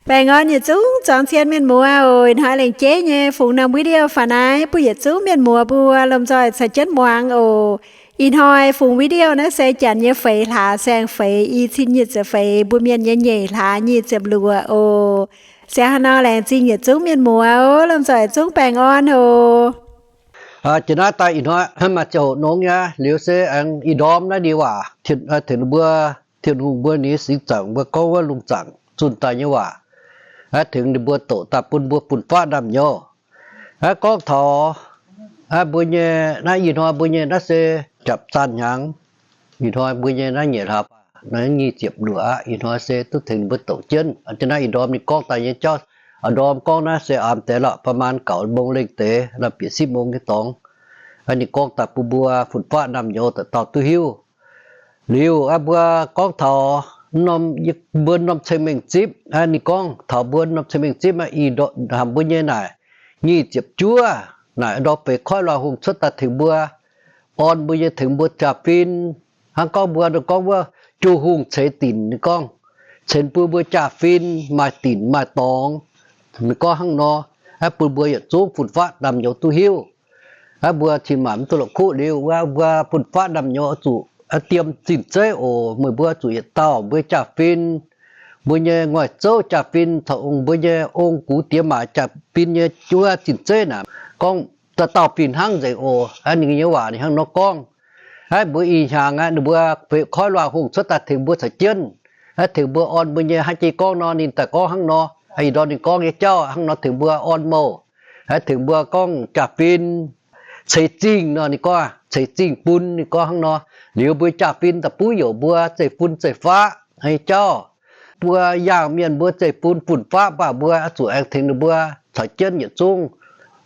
Baengh orn yietc zungv zuangx cien mienh muoz oc. Ih hnoi lengc jeiv nyei fungx norm video faaux naaiv bun yietc zungv mienh muoz mbuo lomh nzoih caux jienv muangx oc. Ih hnoi fungx video naaiv se janx nyei feix hlaax, saeng-feix, i cin nyic ziepc feix, mbuo mienh nyei nyeic hlaax nyic ziepc luoqc oc. Se hnangv nor, laengz zingh yietc zungv mienh muoz oc. Lomh nzoih zungv baengh orn oc. Jiex naaiv daaih ih hnoi maaih ziangh hoc nongx nyei, liuz se aengx ih ndorm naaiv ninh waac, tengx mbuo Tin-Hungh mbuo ninh singx zaangc mbuo gorngv wuov lungh zaangc zunh daaih nyei waac, tengx ninh mbuo doqc daaih bun mbuo fun-faqv naamh nyouz. Gorngv taux mbuo nyei naaiv, ih hnoi mbuo nyei naaiv se japc zaanh hnyangx. Ih hnoi mbuo nyei naaiv nyeic hlaax baac nyic ziepc luoqc aqv. Ih hnoi se duqv tengx ninh mbuo doqc jienv. Naaiv ih ndorm ninh gorngv daaih nyei jauv, ih ndorm gorngv naaiv se aamx deix lorqc, ประมาณ เก้าโมง lengh deix, la'bieiv สิบโมง nyei dorngx. Ninh gorngv daaih bun mbuo fun-faqv naamh nyouz dauh dauh duqv hiuv. Liuz mbuo gorngv taux mbuo norm ceng-mengh zipv, ninh gorngv taux mbuo norm ceng-mengh zipv, ih ndorm mbuo nyei naaic nyic ziepc juov naaic ndorm feix koiv luangh hungh cuotv daaih tengx mbuo orn mbuo nyei, tengx mbuo jaa-fin. Hnangv gorngv mbuo gorngv wuov juv hungh ceix dinc, ninh gorngv ceix bun mbuo jaa-fin maaih dinc maaih dorngx. Ninh gorngv hnangv nor, bun mbuo yietc zungv fun-faqv naamh nyouz duqv hiuv. Mbuo cin-maanc mv duqv la'kuqv liuz, mbuo fun-faqv naamh nyouz oix zuqc diem zinh zeiv oc. Meih mbuo zuqc yietc dauh mbuo jaa-fin, mbuo nyei ngoic zouv jaa-fin caux mbuo nyei ong-gux diex maac jaa-fin nyei juov zinh zeiv naaic, gorngv dauh dauh fih hnangv nzengc oc. Ninh nyei waac ninh hnangv nor gorngv. Mbuo ih hnyangx ninh mbuo feix koiv luangh hungh cuotv daaih tengx mbuo caux jienv, tengx mbuo orn mbuo nyei. Hnangv jiex gorngv nor ninh daaih gorngv hnangv nor, ih ndorm ninh gorngv nyei jauv hnangv nor tengx mbuo orn mouh, tengx mbuo gorngv jaa-fin ceix zingh nor, ninh gorngv ceix zingh bun, ninh gorngv hnangv nor. Liuz mbuo jaa-fin daaih buv youc mbuo zeiv-fun zeiv-faqv nyei jauv. Mbuo yangh mienh mbuo zeiv-fun fun-faqv mv baac mbuo oix zuqc aengx tengx ninh mbuo caux jienv yietc zungv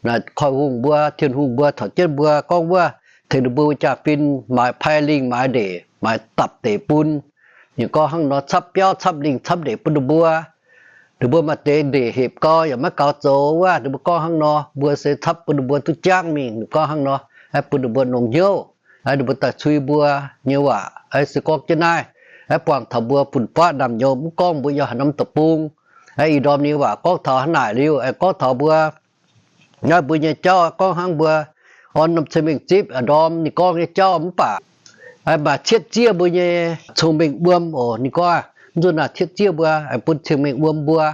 naaic koiv-hungh mbuo, Tin-Hungh mbuo caux jienv mbuo gorngv wuov tengx ninh mbuo jaa-fin maaiz pai lingh, maaiz ndeic, maaiz dapc deic bun. Ninh gorngv hnangv nor, capv biauv, capv lingh, capv ndeic bun ninh mbuo. Ninh mbuo maaih deix ndeic hepc gau yaac maiv gaux zoux wuov, ninh mbuo gorngv hnangv nor, mbuo se capv bun ninh mbuo duqv jangv mingh. Ninh gorngv hnangv nor, bun ninh mbuo nongx hnyouv, ninh mbuo daaih cui mbuo nyei waac. Se gorngv jienv naaiv, buangh taux mbuo fun-faqv naamh nyouz, mv gorngv mbuo yiem haaix norm deic-bung. Ih ndorm ninh waac gorngv taux hnangv naaic liuz, gorngv taux mbuo, naaiv mbuo nyei jauv gorngv hnangv mbuo orn norm ceng-mengh zipv, ndorm ninh gorngv nyei jauv mv baac maaih cietv zieqv mbuo nyei cong-mengh wuom oc. Ninh gorngv mv zuqc naaic cietv zieqv mbuo, bun cong-mengh wuom mbuo,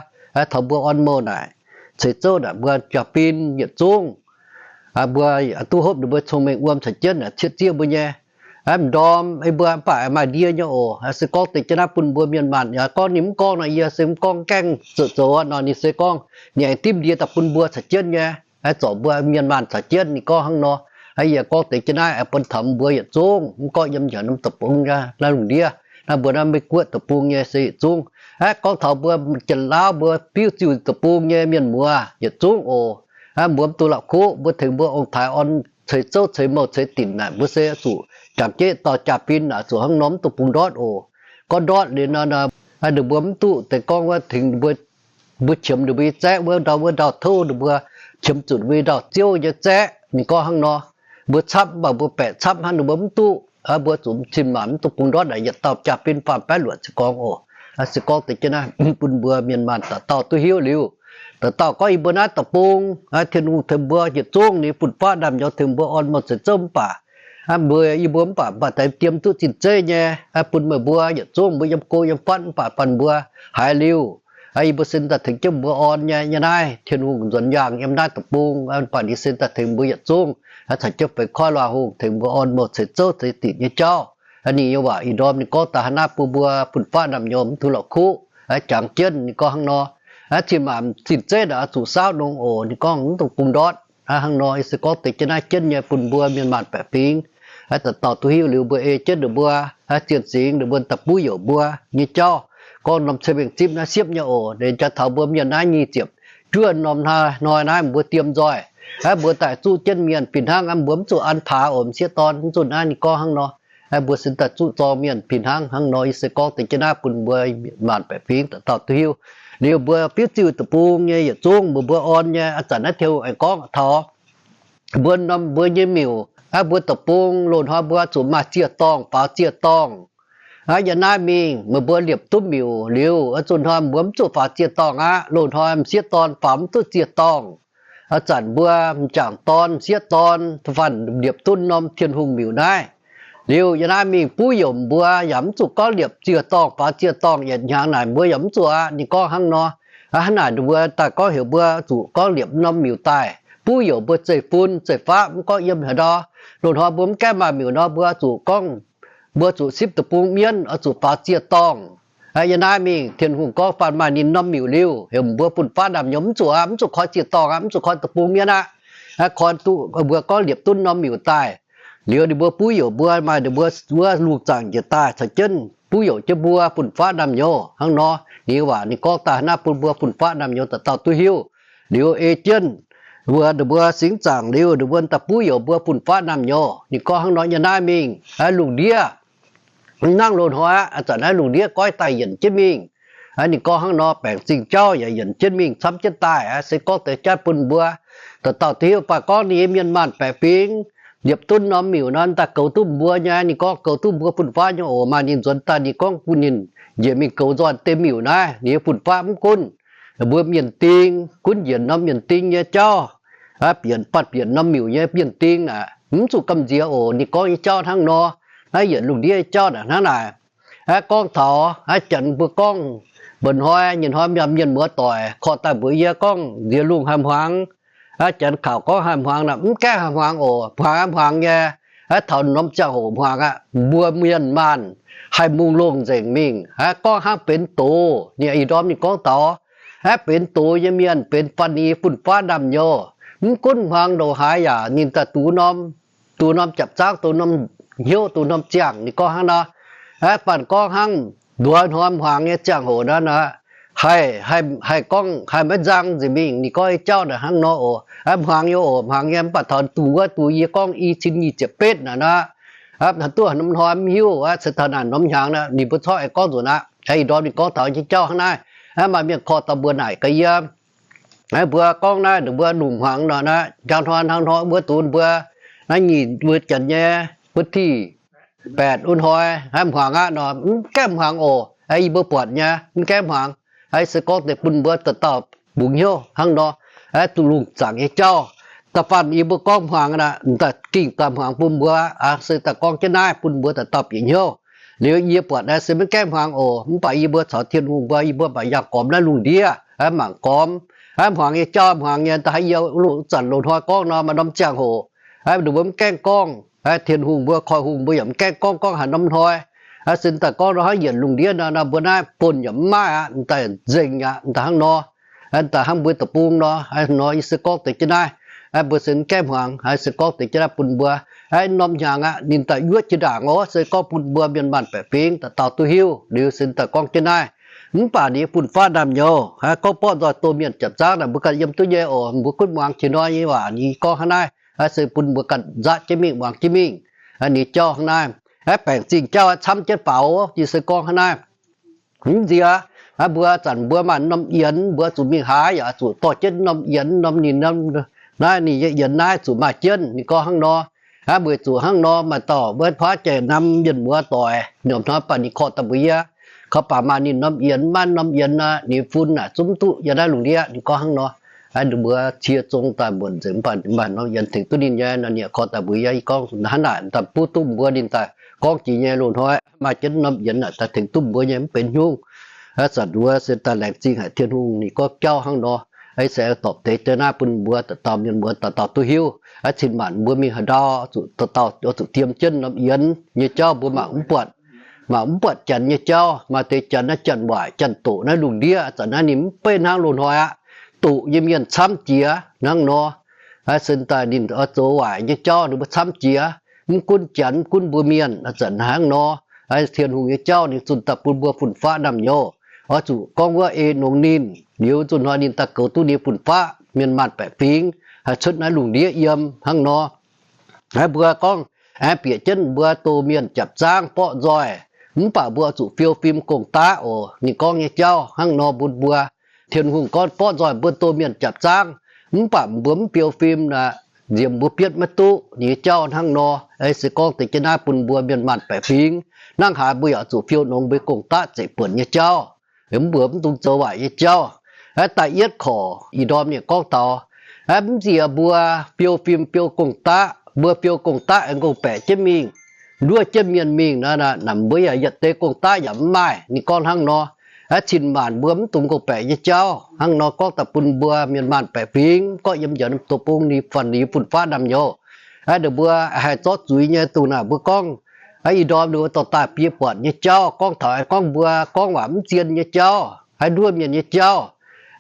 taux mbuo orn mouh naaic, ceix zouv naaic, mbuo jaa-fin yietc zungv, mbuo duqv hopv ninh mbuo cong-mengh wuom caux jienv naaic cietv zieqv mbuo nyei. Ndorm mbuo mv baac maaih ndie nyei oc. Se gorngv deix jienv naaiv bun mbuo mienh maanh, yaac gorngv ninh mv gorngv nor, yie se mv gorngv gaengh zoux zoux nor, ninh se gorngv ninh aengx dimv ndie daaih bun mbuo caux jienv nyei, zorc mbuo mienh maanh caux jienv. Ninh gorngv hnangv nor, yie gorngv deix jienv naaiv bun taux mbuo yietc zungv, mv gorngv yiem haaix norm deic-bung nyei naaiv lungh ndiev, naaiv mbuo naaiv Meiv-Guoqv deic-bung nyei se yietc zungv. Gorngv taux mbuo Janx-Lauv mbuo biuv ziuh deic-bung nyei mienh muoz yietc zungv oc. Mbuo mv duqv la'kuqv, mbuo tengx mbuo ong-taaix orn ceix zouv ceix mouh ceix dinc naaic, mbuo se zuqc jangx jeiv dauh jaa-fin naaic, zuqc hnangv nor mv duqv bungx ndortv oc. Gorngv ndortv liuz nor, ninh mbuo mv duqv deix gorngv wuov tengx mbuo, mbuo qiemx ninh mbuo nyei zaeqv wuov ndau wuov ndau, tov ninh mbuo qiemx zuqc mbuo nyei ndau-ziouv nyei zaeqv. Ninh gorngv hnangv nor, mbuo capv mv baac mbuo baeqc capv hnangv ninh mbuo mv duqv, mbuo zuqc cin-maanc mv duqv bungx ndortv naaic, yietc dauh jaa-fin faam baeqv luoqc ziepc gorngv oc. Se gorngv deix jienv naaiv bun mbuo mienh maanh dauh dauh duqv hiuv liuz, dauh dauh gorngv yie mbuo naaiv deic-bung, Tin-Hungh tengx mbuo yietc zungv ninh fun-faqv naamh nyouz tengx mbuo orn mouh ceix zouv mv baac, mbuo yie mbuo mv baac mv baac daaih diem duqv zinh zeiv nyei, bun meih mbuo yietc zungv mbuo yiem go yiem fatv mv baac banh mbuo haiz liuz, yie mbuo se daaih tengx jienv mbuo orn nyei. Yiem naaiv Tin-Hungh nzuonx yaangh yiem naaiv deic-bung, mv baac ninh se daaih tengx mbuo yietc zungv caux jienv feix koiv luangh hungh tengx mbuo orn mouh ceix zouv ceix dinc nyei jauv. Ninh nyei waac ih ndorm ninh gorngv daaih hnangv naaiv bun mbuo fun-faqv naamh nyouz mv duqv la'kuqv, jangx jienv. Ninh gorngv hnangv nor, cin-maanc zinh zeiv naaic zuqc saauv nongx oc. Ninh gorngv mv dungx bungx ndortv. Hnangv nor, yie se gorngv deix jienv naaiv jienv nyei bun mbuo mienh maanh baeqc fingx dauh dauh duqv hiuv liuz, mbuo ei jienv ninh mbuo zien singx, ninh mbuo daaih buv youc mbuo nyei jauv. Gorngv norm cei-mengh zipv naaiv siepv nyei oc. Ninh jaax taux mbuo mienh naaiv nyic ziepc juov norm hnoi naaiv mbuo diem nzoih, mbuo daaih zuqv jienv mienh fih hnangv, mbuo mv zuqc an paax oc, m'sieqv dorn. Mv zuqc naaiv ninh gorngv hnangv nor, mbuo se daaih zuqv zorng mienh fih hnangv. Hnangv nor, yie se gorngv deix jienv naaiv bun mbuo maanc baeqc fingx dauh dauh duqv hiuv. Liuz mbuo biuv ziuh deic-bung nyei yietc zungv, mbuo mbuo orn nyei, ih zanc naaiv Tin-Hungh aengx gorngv taux mbuo norm mbuo nyei miuc, mbuo deic-bung loz-hnoi mbuo zuqc maaih ziec-dorngh, faaux ziec-dorngh. Aa, yiem naaiv mingh meih mbuo liepc duqv miuc liuz, zunh hnoi mbuo mv zuqc faaux ziec-dorngh aqv. Loz-hnoi m'sieqv dorn faaux mv duqv ziec-dorngh. Aa, zanc mbuo m'jangc dorn, m'sieqv dorn, da'faanh liepc duqv norm Tin-Hungh miuc naaiv. Liuz yiem naaiv mingh buv youc mbuo yaac mv zuqc gorngv liepc ziec-dorngh, faaux ziec-dorngh yietc hnyangx naaic mbuo yaac mv zuqc aqv. Ninh gorngv hnangv nor. Hnangv naaic mbuo daaih gorngv heuc mbuo zuqc gorngv liepc norm miuc daaih. Buv youc mbuo zeiv-fun zeiv-faqv mv gorngv yiem haaix ndau, loz-hnoi mbuo mv gaengh maaih miuc nor, mbuo zuqc gorngv, mbuo zuqc sipv deic-bung mienv, oix zuqc faaux ziec-dorngh. Yiem naaiv mingh Tin-Hungh gorngv faanh maaih ninh norm miuc liuz, heuc mbuo fun-faqv naamh nyouz mv zuqc aqv, mv zuqc koi ziec-dorngh aqv, mv zuqc koi deic-bung mienv aqv. Koi duqv mbuo gorngv liepc duqv norm miuc daaih. Liuz ninh mbuo buv youc mbuo maaih ninh mbuo wuov lungh zaangc njiec daaih caux jienv buv youc jienv mbuo fun-faqv naamh nyouz hnangv nor. Ninh waac ninh gorngv daaih hnangv naaiv bun mbuo fun-faqv naamh nyouz dauh dauh duqv hiuv. Liuz ei jienv mbuo, ninh mbuo singx zaangc liuz, ninh mbuo daaih buv youc mbuo fun-faqv naamh nyouz. Ninh gorngv hnangv nor, yiem naaiv mingh lungh ndiev mv hnangv loz-hnoi aqv. Zanc naaiv lungh ndiev goiv daaih yienc jienv mingh. Ninh gorngv hnangv nor, baengc zingh jauv yaac yienc jienv mingh camv jienv daaih. Se gorngv deix jatv bun mbuo dauh dauh duqv hiuv. Mv baac gorngv ninh nyei mienh maanh baeqc fingx liepc duqv norm miuc nor, daaih goux duqv mbuo nyei. Ninh gorngv goux duqv mbuo fun-faqv nyei oc. Maaih ninh nzuonx daaih ninh gorngv bun ninh njiec mingh goux nzoih deix miuc naaiv, ninh nyei fun-faqv mv gunv mbuo mienh ding, gunv yienc norm mienh ding nyei jauv, bieqc, bieqc norm miuc nyei mienh ding naaic, mv zuqc gamh nziex oc. Ninh gorngv nyei jauv hnangv nor. Naaiv yietc lungh ndiev nyei jauv naaic hnangv naaic. Aa, gorngv taux aa, janx mbuo gorngv, mba'hnoi nyei hnoi mienh muoz doic korv daaih mbuox yie gorngv nziex lungh haih hmuangx. Aa, janx kaux gorngv haih hmuangx naaic, mv gaengh haih hmuangx oc. Hmuangx aqv, hmuangx nyei. Aa, taux norm ziangh hoc hmuangx aqv, mbuo mienh maanh haih mungh longh nzengc mingh. Aa, gorngv hnangv benx doz, ninh ih ndorm ninh gorngv taux, aa, benx doz nyei mienh, benx faan-ni fun-faqv naamh nyouz, mv gunv hmuangx ndongc haaix yaac ninh daaih duqv norm, duqv norm japc zaangv, duqv norm hnyouv, duqv norm ziangh. Ninh gorngv hnangv nor. Aa, baac gorngv hnangv nduov hnoi hmuangx nyei ziangh hoc naaiv, haih, haih gorngv haih maiv nzang nzengc mingh. Ninh gorngv nyei jauv naaic hnangv nor oc. Aa, hmuangx nyei oc, hmuangx nyei. Mv baac taux duqv wuov, duqv yie gorngv i cin nyic ziepc betv naaic nor, aa, duqv norm hnoi mv hiuv aqv, se taux naaic norm hnyangx naaic ninh mbuo corc aengx gorngv nzunc aqv. Aa, ih ndorm ninh gorngv taux nyei jauv hnangv naaiv. Aa, maaih mienh korv daaih mbuo naaic gaax yie, aa, mbuo gorngv naaiv ninh mbuo lungh hmuangx nor naaiv, njang hnoi hnangv hnoi wuov duqv mbuo naaiv nyic mbuo janx nyei, mbuo tih baetc wuov hnoi, aa, hmuangx aqv nor, mv gaengh hmuangx oc. Aa, yie mbuo buatc nyei, mv gaengh hmuangx. Aa, se gorngv deix bun mbuo dauh dauh bungx hnyouv hnangv nor. Aa, duqv lungh zaangc nyei jauv, da'faanh yie mbuo gorngv hmuangx aqv, daaih gengh daaih hmuangx bun mbuo. Aa, se daaih gorngv jienv naaiv bun mbuo dauh dauh bieqc hnyouv. Liuz yie buatc naaiv se maiv gaengh hmuangx oc. Mv baac yie mbuo caux Tin-Hungh mbuo, yie mbuo mangc yangh gormx naaiv lungh ndiev, aa, mangc gormx, aa, hmuangx nyei jauv, hmuangx nyei. Da'haiz yie zanc loz-hnoi gorngv nor, maaih norm ziangh hoc, aa, ninh mbuo mv gaengh gorngv. Aa, Tin-Hungh mbuo, Koiv-Hungh mbuo yaac mv gaengh gorngv, gorngv haaix norm hnoi. Aa, se daaih gorngv nor hnangv yietc lungh ndiev nor, mbuo naaiv buonc yaac mv maaih aqv, daaih nzengc aqv, daaih hnangv nor. Aa, daaih hnangv mbuo deic-bung nor, aa, nor yie se gorngv deix jienv naaiv. Aa, mbuo se mv gaengh hmuangx, aa, se gorngv deix jienv naaiv bun mbuo. Aa, norm hnyangx aqv, ninh daaih yuoqv jiex ndaangc oc. Se gorngv bun mbuo mienh maanh baeqc fingx dauh dauh duqv hiuv. Liuz se daaih gorngv jienv naaiv. Mv baac ninh nyei fun-faqv naamh nyouz, aa, gorngv borqv nzoih doh mienh japc zaangv naaic, mbuo ganh yiem duqv nyei oc. Mbuo gunv muangx jiex hnoi nyei waac ninh gorngv hnangv naaiv. Aa, se bun mbuo ganh nzatv jienv mingh, muangx jienv mingh. Aa, ninh jauv hnangv naaiv. Aa, baengc zingh jauv camv jienv faaux, yie se gorngv hnangv naaiv. Mv nziex, aa, mbuo zanc mbuo maaih norm yienx, mbuo zuqc mingh haaix yaac zuqc dorh jienv norm yienx, norm ninh, naaiv ninh nyei yienx naaiv zuqc maaih jienv. Ninh gorngv hnangv nor. Aa, weic zuqc hnangv nor, maaih dauh wuov huaav jaic nam mienh muoz doic, nyiemc hnoi baac ninh korv daaih mbuox yie, kaux baac maaih ninh norm yienx, maiv norm yienx aqv, ninh fun naaic zungv duqv yiem naaiv lungh ndiev. Ninh gorngv hnangv nor. Aa, ninh mbuo cie zong daaih mbuonx nzengc, mv baac maaih norm yienx tengx duqv ninh nyei nor, ninh korv daaih mbuox yie, yie gorngv hnangv naaic, daaih butv duqv mbuo ninh daaih gorngv jiex nyei loz-hnoi, maaih jienv norm yienx naaic daaih tengx duqv mbuo nyei mv benx haaix nyungc. Aa, zanc wuov se daaih laengz zingh haic Tin-Hungh ninh gorngv jauv hnangv nor. Aa, se dorpc deix jienv naaiv bun mbuo dauh dauh mienh muoz dauh dauh duqv hiuv. Aa, cin maanc mbuo mingh haaix ndau zuqc dauh dauh oix zuqc diem jienv norm yienx nyei jauv mbuo mangc mv buatc. Mangc mv buatc janx nyei jauv, maaih deix janx naaiv janx waaic janx doqc naaiv lungh ndiev, zanc naaiv ninh mv benx hnangv loz-hnoi aqv. Doqc nyei mienh camv jiex hnangv nor. Aa, sin daaih ninh oix zoux waaic nyei jauv ninh mbuo camv jiex. Mv gunv janx, mv gunv mbuo mienh, zanc hnangv nor. Aa, Tin-Hungh nyei jauv ninh zunh daaih bun mbuo fun-faqv naamh nyouz. Oix zuqc gorngv wuov ei nongx ninh, liuz zunh hnoi ninh daaih goux duqv ninh fun-faqv mienh maanh baeqc fingx, haih cuotv naaiv lungh ndiev yiem hnangv nor. Aa, mbuo gorngv, aa, bieqc jienv mbuo doh mienh japc zaangv borqv nzoih, mv baac mbuo zuqc fiou fim gong-daqv oc. Ninh gorngv nyei jauv hnangv nor bun mbuo. Tin-Hungh gorngv borqv nzoih mbuo doh mienh japc zaangv, mv baac mbuo mv fiou fim aqv. nziemx mbuo bietv maiv duqv nyei jauv hnangv nor. Aa, se gorngv deix jienv naaiv bun mbuo mienh maanh baeqc fingx, hnangv haaix mbuo yaac zuqc fiou nongx mbuo gong-daqv zeqc buonc nyei jauv, mv mbuox mv dungx zoux waaic nyei jauv. Aa, da'yietv korc ih ndorm ninh gorngv taux, aa, mv nziex mbuo fiou fim fiou gong-daqv, mbuo fiou gong-daqv aengx gong-baeqc jienv mingh, nduov jienv mienh mingh nor, mbuo yaac yietc deix gong-daqv yaac mv maaih. Ninh gorngv hnangv nor. Aa, cin-maanc mbuo mv dungx gong-baeqc nyei jauv hnangv nor gorngv daaih bun mbuo mienh maanh baeqc fingx, gorngv yiem njiec norm doh bung ninh fanh liuz fun-faqv naamh nyouz. Aa, ninh mbuo haih zorqv zuiz nyei dongh naaic mbuo gorngv, aa, ih ndorm ninh mbuo dorh daaih biei buatc nyei jauv gorngv taux, gorngv mbuo gorngv waac mv zien nyei jauv, haih nduov mienh nyei jauv.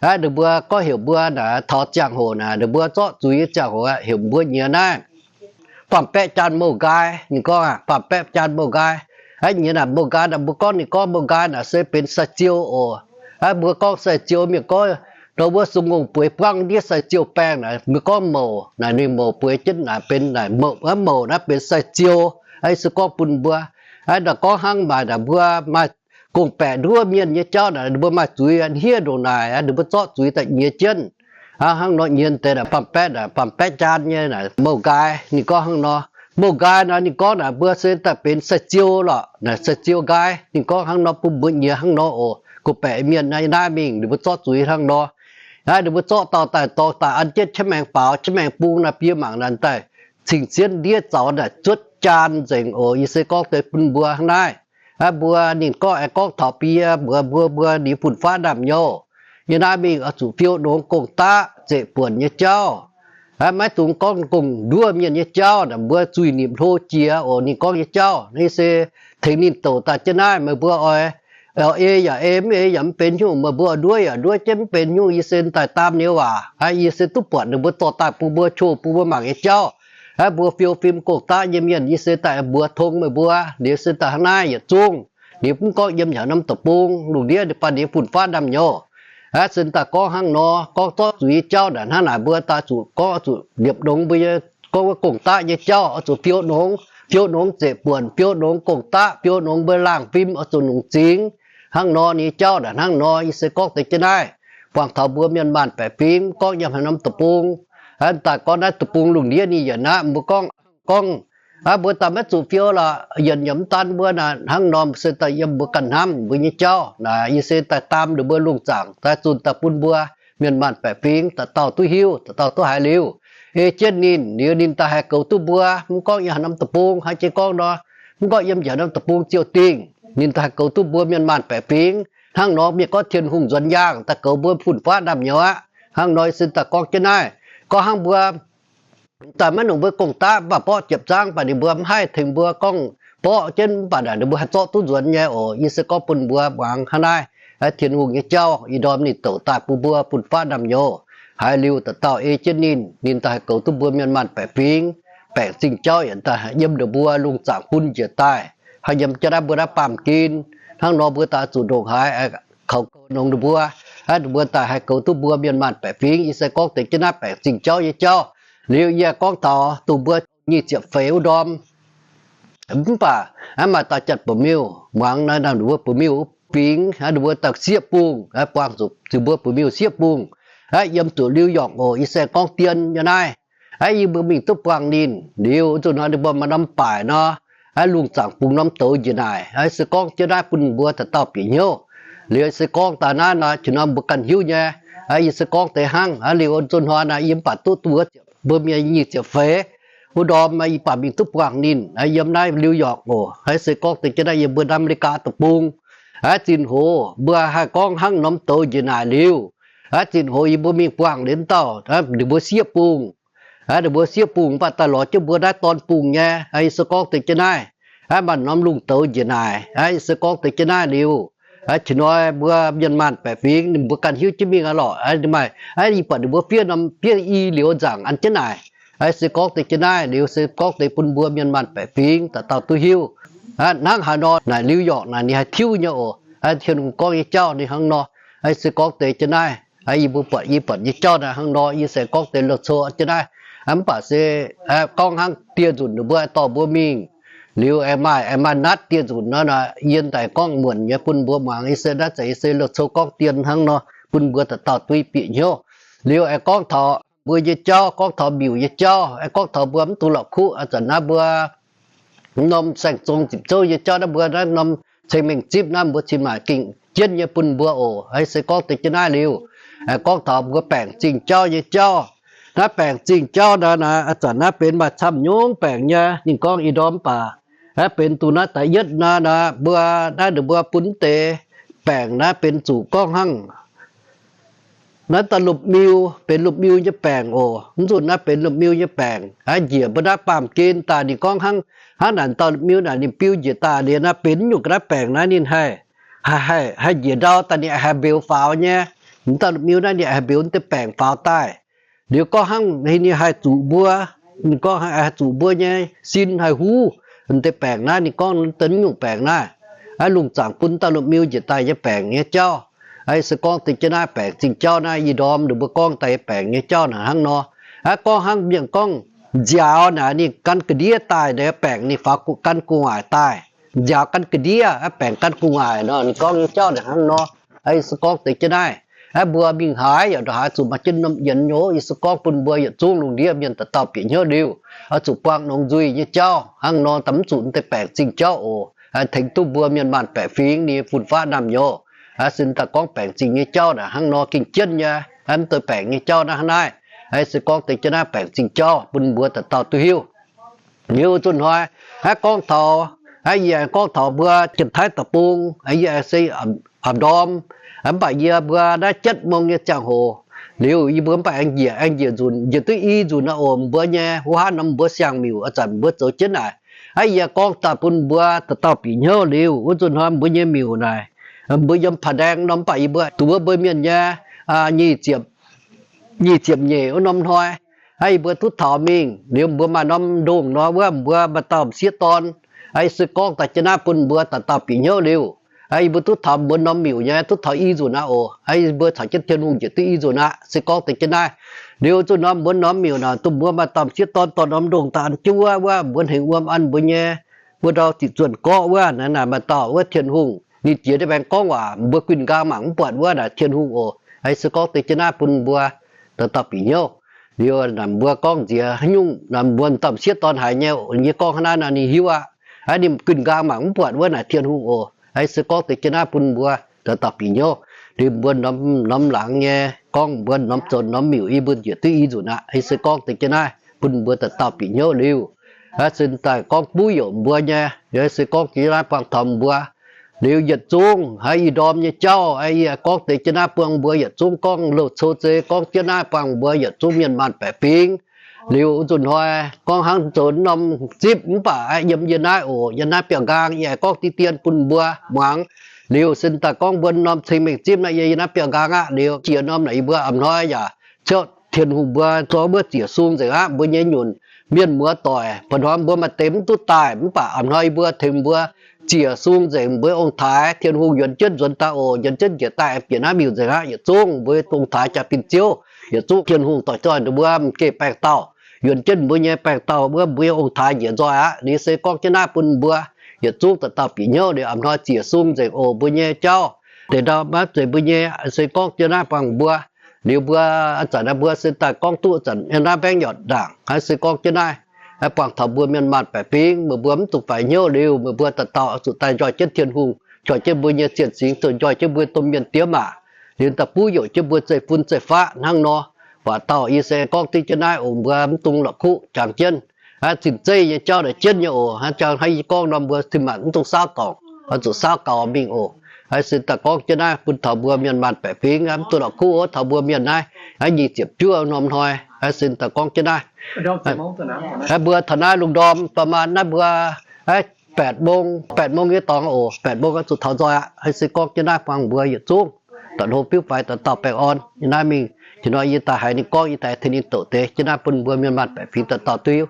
Aa, ninh mbuo gorngv heuc mbuo naaic taux ziangh hoc naaic ninh mbuo zorqv zuiz nyei ziangh hoc heuc mbuo nyiex naaiv faam-baeqv jaan mouh nqaai. Ninh gorngv faam-baeqv jaan mouh nqaai. Aa, nyiex naaic mouh nqaai naaic mbuo gorngv, ninh gorngv mouh nqaai naaic se benx sai-ziou oc. Aa, mbuo gorngv sai-ziou, mienh gorngv, ndau wuov sung ngongh bueix buangv ndiev sai-ziou baengh naaic mbuo gorngv mouc naaic, ninh mouc bueix jienv naaic benx naaic mouc, mouc naaiv benx sai-ziou. Aa, se gorngv bun mbuo, aa, naaic gorngv hnangv maaih naaic mbuo maaih gong-baeqc nduov mienh nyei jauv naaic, mbuo maaih zuiz hniev ndongc naaic, ninh mbuo zorqv zuiz daaih nyiex jienv. Aa, hnangv nor nyiex deix naaic faam-baeqv, faam-baeqv jaan nyei naaic mouh nqaai. Ninh gorngv hnangv nor, mouh nqaai naaic ninh gorngv naaic mbuo se daaih benx sai-ziou lorqc, naaic sai-ziou nqaai. Ninh gorngv hnangv nor bun mbuo nyiex hnangv nor oc. Gong-baeqc mienh naaiv mingh ninh mbuo zorqv zuiz hnangv nor. Aa, ninh mbuo zorqv dauh daaih dorh daaih an jienv qiex maengx baaux, qiex maengx bung naaic bie mangc naaic daaih cing-sienv ndiev zaux naaic zuotv jaan nzengc oc. Yie se gorngv deix bun mbuo hnangv naaiv. Aa, mbuo ninh gorngv aengx gorngv taux bie mbuox mbuo, mbuo liuz fun-faqv naamh nyouz, yie naaiv mingh oix zuqc fiou nongx gong-daqv zeqc buonc nyei jauv. Aa, maiv dungx gorngv gong-nduov mienh nyei jauv naaic, mbuo zuiz-nimc hlo jiex oc. Ninh gorngv nyei jauv naaiv se tengx ninh douc daaih jienv naaiv, meih mbuo oix, oix ei yaac ei, mv ei yaac mv benx nyungc, meih mbuo oix nduov yaac nduov jienv mv benx nyungc. Yie se daaih daam ninh waac, aa, yie se duqv buatc ninh mbuo dorh daaih bun mbuo qouh bun mbuo mangc nyei jauv. Aa, mbuo fiou fim gong-daqv nyei mienh, yie se daaih mbuox tong meih mbuo, liuz se daaih hnangv naaiv yietc zungv, liuz mv gorngv yiem hnyangx norm deic-bung, lungh ndiev ninh baan liuz fun-faqv naamh nyouz. Aa, se daaih gorngv hnangv nor, gorngv zorqv zuiz nyei jauv naaic hnangv naaic mbuo daaih zuqc gorngv oix zuqc liepc nongx mbuo nyei, gorngv wuov gong-daqv nyei jauv oix zuqc fiou nongx, fiou nongx zeqc buonc, fiou nongx gong-daqv, fiou nongx mbuo laangh fim oix zuqc nongc zingx. Hnangv nor nyei jauv naaic hnangv nor. Yie se gorngv deix jienv naaiv buangh taux mbuo mienh maanh baeqc fingx, gorngv yiem haaix norm deic-bung, aa, daaih gorngv naaiv deic-bung lungh ndiev ninh yienc aqv. Mbuo gorngv, gorngv, aa, mbuo daaih maiv zuqc fiou lorqc, yienc yaac mv daan mbuo naaic. Hnangv nor se daaih yiem mbuo ganh hnamv mbuo nyei jauv naaic. Yie se daaih daam ninh mbuo lungh zaangc daaih zunh daaih bun mbuo mienh maanh baeqc fingx dauh dauh duqv hiuv, dauh dauh duqv haiz liuz, ei jienv ninh, liuz ninh daaih haih goux duqv mbuo. Mv gorngv yiem haaix norm deic-bung, haaix jiex gorngv nor, mv gorngv yiem haaix norm deic-bung ziouc dingh, ninh daaih haih goux duqv mbuo mienh maanh baeqc fingx. Hnangv nor mienh gorngv Tin-Hungh nzuonx yaangh daaih goux mbuo fun-faqv naamh nyouz aqv. Hnangv nor se daaih gorngv jienv naaiv, gorngv hnangv mbuo daaih maiv nongc mbuo gong-daqv, mv baac borqv jiepc zaangv, mv baac ninh mbuo mv haih tengx mbuo gorngv borqv jienv, mv baac naaic ninh mbuo haih zorqv duqv nzuonx nyei oc. Yie se gorngv bun mbuo muangx hnangv naaiv, Tin-Hungh nyei jauv ih ndorm ninh douc daaih bun mbuo fun-faqv naamh nyouz. Haiz liuz dauh dauh ei jienv ninh, ninh daaih haih goux duqv mbuo mienh maanh baeqc fingx. Baengc zingh jauv yaac daaih yiem ninh mbuo lungh zaangc bun njiec daaih, haih yiem jienv naaiv mbuo naaiv baamh gen. Hnangv nor mbuo daaih zuqc ndongc haaix kaux goux nongx ninh mbuo, ninh mbuo daaih haih goux duqv mbuo mienh maanh baeqc fingx. Yie se gorngv deix jienv naaiv baengc zingh jauv nyei jauv. Liuz yie gorngv taux dongh mbuo nyic ziepc feix wuov ndorm, mv baac aa, maaih dauh Janx-Ba'miuh muangx naaiv, ninh mbuo Ba'miuh fingx, ninh mbuo daaih sieqv bungh, buangh zuqc ziux mbuo Ba'miuh sieqv bungh, yiem zuqc New York oc. Yie se gorngv dien nyei naaiv. Yie mbuo mingh duqv buangh ninh liuz, zuqc hnoi ninh mbuo maaih norm baaic nor, lungh zaangc bungx norm douz njiec naaic. Yie se gorngv jienv naaiv bun mbuo dauh dauh bieqc hnyouv. Liuz se gorngv daaih naaiv nor, ih hnoi mbuo ganh hiuv nyei. Yie se gorngv deix hnangv. Liuz zuqc hnoi naaiv yie mv baac duqv mbuo mienh nyic ziepc feix wuov ndorm, yie baac mingh duqv buangh ninh yiem naaiv New York oc. Yie se gorngv deix jienv naaiv yiem mbuo Aa^me^li^gaa Deic-Bung. Zinh hoz mbuo haih gorngv hnangv norm douz njiec naaic liuz, zinh hoz yie mbuo mingh buangh liuz dauh ninh mbuo sieqv bungh. Ninh mbuo sieqv bungh mv baac daaih lorz jienv mbuo naaiv dorn bungh nyei. Yie se gorngv deix jienv naaiv, maaih norm lungh douz njiec naaic. Yie se gorngv deix jienv naaiv liuz, ih hnoi mbuo mienh maanh baeqc fingx ninh mbuo ganh hiuv jienv mingh aqv lorqc. Maaih, yie buatc ninh mbuo fiev norm fiev i liuz nzaangc an jienv naaic. Yie se gorngv deix jienv naaiv liuz se gorngv deix bun mbuo mienh maanh baeqc fingx dauh dauh duqv hiuv. Hnangv haaix nor naaic New York naaic ninh haih tiuv nyei oc. Tin-Hungh gorngv nyei jauv ninh hnangv nor. Yie se gorngv deix jienv naaiv, yie mbuo buatc, yie buatc nyei jauv naaiv hnangv nor. Yie se gorngv deix loz-cou jienv naaiv, mv baac se gorngv hnangv dieh nzunc ninh mbuo dorh mbuo mingh liuz, aengx maaih, aengx maaih natv dieh nzunc nor, yie daaih gorngv muonc nyei bun mbuo muangx. Yie se naaiv zeiz yie se loz-cou gorngv dien hnangv nor bun mbuo dauh dauh duqv bieqc hnyouv. Liuz aengx gorngv taux mbuo nyei jauv, gorngv taux miuc nyei jauv, gorngv taux mbuo mv dungx la'kuqv. A'zanc naaiv mbuo norm saeng-zong zipv zouv nyei jauv naaiv, mbuo naaiv norm ceng-mengh zipv naaiv mbuo cin-maanc gengh jienv nyei bun mbuo oc. Aa, se gorngv deix jienv naaiv liuz, gorngv taux mbuo baengc zingh jauv nyei jauv. Naaiv baengc zingh jauv naaiv, a'zanc naaiv benx maaih camv nyungc baengc nyei. Ninh gorngv ih ndorm mv baac naaiv benx duqv naaiv da'yietv naaiv, mbuo naaiv ninh mbuo bun deix baengc naaiv benx zuqc gorngv hnangv naaiv daaih lomh-miu, benx lomh-miu nyei baengc oc. Mv nzunc naaiv benx lomh-miu nyei baengc. Aa, njiec mbuo naaiv baamh gen daaih ninh gorngv hnangv, hnangv naaic dauh lomh-miu naaic ninh biu njiec daaih liuz naaiv benx nyungc ga'naaiv baengc naaiv ninh haih, haih, haih njiec ndau daaih ninh haih mbeux faaux nyei. M'dauh lomh-miu naaiv ninh haih mbeux deix baengc faaux daaih. Liuz gorngv hnangv ninh haih zuqc mbuo, ninh gorngv haih zuqc mbuo nyei sin haih huv deix baengc naaiv. Ninh gorngv deix nyungc baengc naaiv, aa, lungh zaangc bun dauh lomh-miu njiec daaih nyei baengc nyei jauv. Aa, se gorngv deix jienv naaiv baengc zingh jauv naaiv, ih ndorm ninh mbuo gorngv daaih nyei baengc nyei jauv naaic hnangv nor. Aa, gorngv hnangv mienh gorngv nziaaux naaic ninh gan ga'ndiev daaih, baengc ninh faaux gan gu'nguaaic daaih. Nziaaux gan ga'ndiev, aa, baengc gan gu'nguaaic nor, ninh gorngv nyei jauv naaic hnangv nor. Aa, se gorngv deix jienv naaiv, aa, mbuo mingh haaix yaac ndongc haaix zuqc maaih jienv norm yienx nyei. Yie se gorngv bun mbuo yietc zungv lungh ndiev mienh dauh dauh bieqc hnyouv liuz, oix zuqc buangh nongx nzuih nyei jauv hnangv nor, da'mv zuqc deix baengc zingh jauv oc. Tengx duqv mbuo mienh maanh baeqc fingx nyei fun-faqv naamh nyouz. Aa, se daaih gorngv baengc zingh nyei jauv naaic hnangv nor gengh jienv nyei. Aa, mv deix baengc nyei jauv naaiv hnangv naaiv. Aa, se gorngv deix jienv naaiv baengc zingh jauv bun mbuo dauh dauh duqv hiuv. Liuz zunh hnoi, aa, gorngv taux, aa, yie gorngv taux mbuo Janx-Taiv deic-bung, aa, yie se a'ndorm, mv baac yie mbuo naaiv jienv mong nyei ziangh hoc, liuz yie mbuo mv baac aengx njiec, aengx njiec nzunc, njiec duqv i nzunc naaiv oc, mbuo nyei wuov haav norm mbuo siang-miuc a'zanc mbuo zoux jienv naaic. Aa, yie gorngv daaih bun mbuo dauh dauh bieqc hnyouv liuz, wuov zunh hnoi mbuo nyei miuc naaic, mbuo yiem Paa Ndaeng norm, mv baac yie mbuo duqv wuov mbuo mienh nyei nyic ziepc, nyic ziepc nyeic wuov norm hnoi. Aa, yie mbuo duqv taux mingh liuz mbuo maaih norm ndongh nor wuov mbuo maaih dauh m'sieqv dorn. Aa, yie se gorngv daaih jienv naaiv bun mbuo dauh dauh bieqc hnyouv liuz, aa, yie mbuo duqv taux mbuo norm miuc nyei duqv taux i nzunc aqv oc. Aa, yie mbuo caux jienv Tin-Hungh njiec duqv i nzunc aqv. Se gorngv deix jienv naaiv liuz zunh norm mbuo norm miuc naaic, dongh mbuo maaih dauh m'sieqv dorn dorh norm ndongh daaih an jienv wuov, wuov mbuo hengx wuom an mbuo nyei, mbuo ndau ziqc zuonh gorqv wuov naaic, naaic maaih dauh wuov Tin-Hungh ninh jiex ndiev baengx gorngv waac, mbuo guinh nqaang mangc mv buatc wuov naaic Tin-Hungh oc. Aa, yie se gorngv deix jienv naaiv bun mbuo dauh dauh bieqc hnyouv. Liuz naaic mbuo gorngv nziex haaix nyungc, naaic mbuo dauh m'sieqv dorn haiz nyei, yie gorngv hnangv naaiv nor ninh hiuv aqv. Aa, ninh guinh nqaang mangc mv buatc wuov naaic Tin-Hungh oc. Aa, yie se gorngv deix jienv naaiv bun mbuo dauh dauh bieqc hnyouv. Liuz mbuo norm, norm laangz nyei gorngv mbuo norm zoux norm miuc yie mbuo njiec duqv i nzunc aqv. Aa, yie se gorngv deix jienv naaiv bun mbuo dauh dauh bieqc hnyouv liuz, aa, se daaih gorngv buv youc mbuo nyei, yie se gorngv jienv naaiv buangh taux mbuo. Liuz yietc zungv haiz ih ndorm nyei jauv, aa, yie gorngv deix jienv naaiv buangh mbuo yietc zungv, gorngv loz-cou zei gorngv jienv naaiv buangh mbuo yietc zungv mienh maanh baeqc fingx. Liuz wuov nzunc hnoi gorngv hnangv zoux norm zipv mv baac yiem yie naaiv oc, yiem naaiv biauv-nqaang yie gorngv dien dien bun mbuo muangx. Liuz se daaih gorngv mbuo norm ceng-mengh zipv naaiv yiem yie naaiv biauv-nqaang aqv. Liuz jiex norm naaic yie mbuo a'hnoi yaac ciouv Tin-Hungh mbuo zorqv mbuo ziec sung nzengc aqv. Mbuo nyei nyunc mienh muoz doic, ba'hnoi mbuo maaih deix mv duqv daaih, mv baac a'hnoi yie mbuo tengx mbuo ziec sung nzengc mbuo ong-taaix. Tin-Hungh yuonx jienv nzuonx daaih oc, yuonx jienv njiec daaih bieqc naaiv miuc nzengc aqv. Yietc zungv mbuo ong-taaix jaa-fin ziouv, yietc zungv Tin-Hungh doic zoih ninh mbuo m'geh baengh dauh, yuonx jienv mbuo nyei baengh dauh wuov mbuo nyei ong-taaix njiec nzoih aqv. Liuz se gorngv jienv naaiv bun mbuo yietc zungv dauh dauh bieqc hnyouv liuz a'hnoi ziec sung nzengc oc. Mbuo nyei jauv deix ndau maiv zeiz mbuo nyei, se gorngv jienv naaiv buangh mbuo. Liuz mbuo a'zanc naaiv mbuo se daaih gorngv duqv zanc yiem naaiv mbaengv yaac ndaangc, aa, se gorngv jienv naaiv buangh taux mbuo mienh maanh baeqc fingx, meih mbuo mv dungx faix hnyouv liuz meih mbuo dauh dauh zuqc daaih njoih jienv Tin-Hungh, njoih jienv mbuo nyei zienh singx, zuqc njoih jienv mbuo domh mienh diex maac, liuz daaih buv youc jienv mbuo zeiv-fun zeiv-faqv hnangv nor. Waac dauh yie se gorngv deix jienv naaiv oc, mbuo mv dungx la'kuqv jangx jienv. Aa, zinh zeiv nyei jauv naaic jienv nyei oc. Hnangv jangx hnangv yie gorngv nor mbuo cin-maanc mv dungx saauv dorngc, oix zuqc saauv gaux mingh oc. Aa, se daaih gorngv jienv naaiv bun taux mbuo mienh maanh baeqc fingx, mv dungx la'kuqv oc, taux mbuo mienh naaiv, aa, nyic ziepc juov norm hnoi. Aa, se daaih gorngv jienv naaiv, aa, mbuo taux naaiv lungh ndorm ประมาณ naaiv mbuo แปดโมง แปดโมง nyei dorngx oc, แปดโมง zuqc taux nzoih aqv. Aa, se gorngv jienv naaiv buangh mbuo yietc zungv da'hlo fiuv faix dauh dauh baengh orn. Yie naaiv mingh, ih hnoi yie daaih haiz ninh gorngv, yie daaih tengx ninh doqc deix. Jienv naaiv bun mbuo mienh maanh baeqc fingx dauh dauh duqv hiuv.